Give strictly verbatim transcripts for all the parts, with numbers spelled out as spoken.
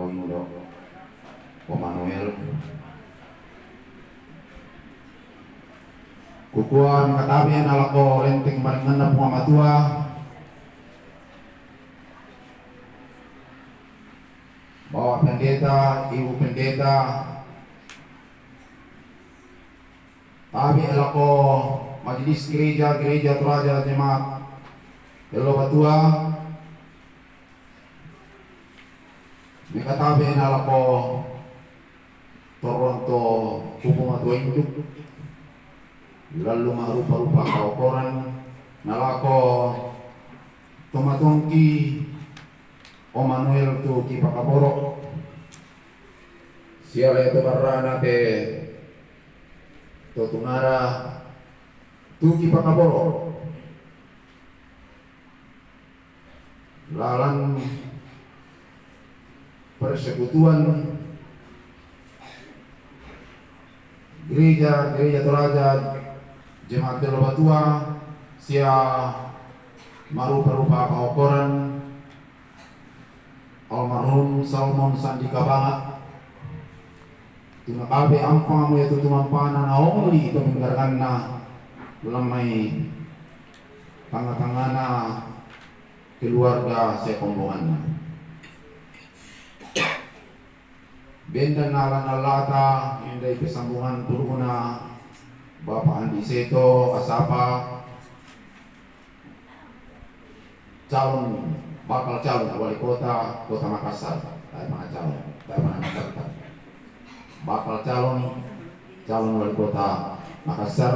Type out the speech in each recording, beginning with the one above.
Indo', Om Manuel. Kukua mingkatabe nalako lenteng maraenganna Puang Matua, Bapak Pendeta, Ibu Pendeta, tabe lako Majelis Gereja, Gereja Toraja Jemaat Tello Batua, mingkatabe nalako torong to kupamatua indu', lallu ma'rupa-rupa kaokorang, nalako tomatuangki Om Manuel tu kipakaboro', sialai tu barra'na te to tungara tu kipakaboro'. Lalang persekutuan gereja, Gereja Toraja Jemaat Tello Batua, sia ma'rupa-rupa kaokorang almarhum Salmon Sandi Kabanga, tu nakabe ampangamo ia tu tumampana naongli tomeng garaganna lammai tangnga-tangngana keluarga sia kombonganna. Benda nalana lata endai pesambungan puruna Bapa Andi Seto, Asapa, calon, bakal calon wali kota Kota Makassar, tae' mana calon, tae' mana mendaftar. Bakal calon, calon wali kota Makassar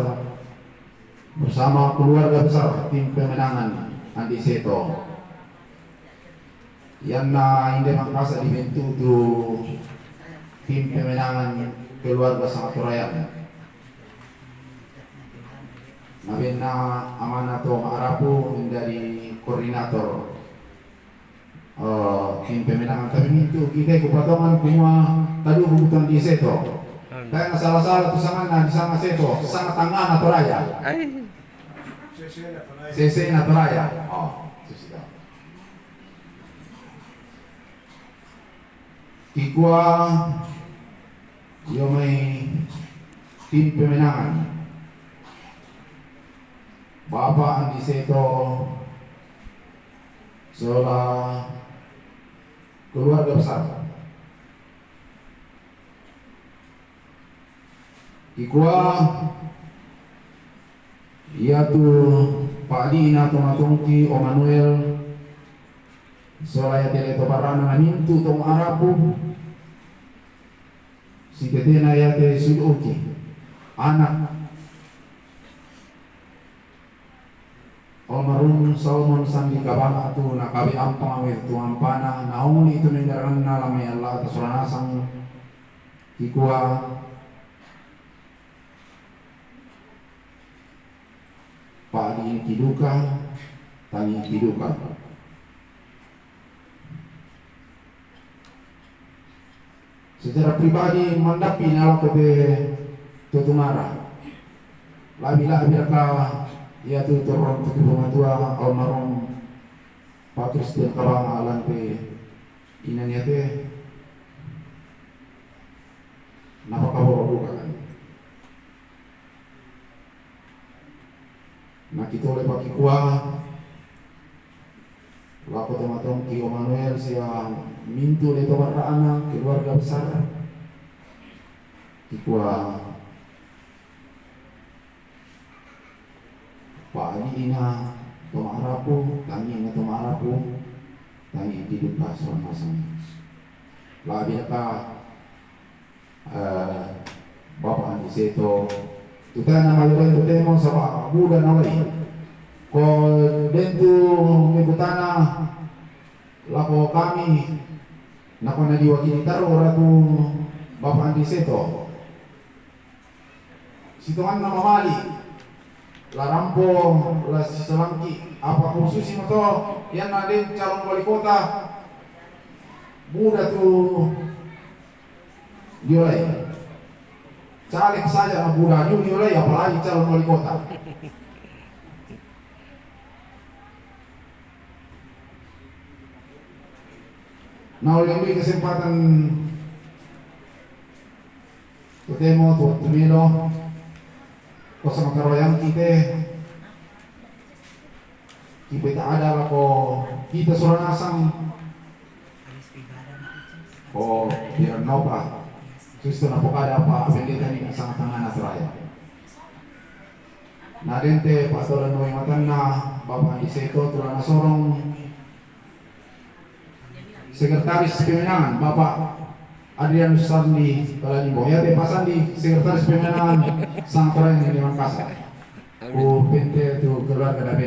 bersama keluarga besar tim pemenangan Andi Seto. Yanna inde Mangkasa dibentuk tu tim pemenangan keluarga Sangatorayan. Nabenna amanna to Ma'rapu menjadi koordinator, eh, tim pemenangan. Tapi mintu kita kupatongan kumua tadu kebutuhan di Seto. Amin. Kayak sala-sala tu sanganna di sana Seto, sangat tangana Toraya. Ai. Sesena Toraya. Oh, susah. Kikua, io mae tim pemenangan, Bapa Andi Seto, sola keluarga besar. Kikua, iatu pa'dina tomatongki Om Manuel, sola ia tele tobarra'na namintu to Ma'rapu, sitetena iate siuluki, anak Almarhum Salmon Sandi Kabanga tu nakabe ampang mae tu ampana, naongli tu menggaranna lame Allata sola nasang, kikua, pa'diki duka, tangngi duka. Secara pribadi mandappi nalako te tutumara. La'bi-la'biraka iatu torong tu Pumatua almarhum Pak Kristen Kabanga Alante inang iate napakaboro' duka kan. Nakitole pakikua, lako tomatongki Om Manuel siamintu leto barra'na keluarga besar. Kikua, pa'dina to Ma'rapu, tangnginna to Ma'rapu, tangngi duka sola nasang. La'biraka eh, Bapa Andi Seto, tutana maju ri temo saba' buda nawai. Ko dentu mekutana lako kami, nakona diwakili taro ratu Bapa Andi Seto. Sitonganna mamali, larampo, lasisalangki, apa khususi mato, ianna den calon wali kota, buda tu Niolai. Caleg saja nabuda aju niolai, apalagi calon wali kota. Naulle'mi kesempatan totemo tu wattu melo, kosong karoyangki te, kipeta ada lako kita suranasang, ko Biarannopa, susto napokada apa pendeta ni sangatangana seraya. Nadente patola noi matanna, Bapak Andi Seto, tulana sorong, Sekretaris Pemenangan, Bapak Adrianus Sandi Balalimbo. Yate Pak Sandi, Sekretaris Pemenangan, sangatorayang di Makassar. Ku pente tu keluarga Dabe.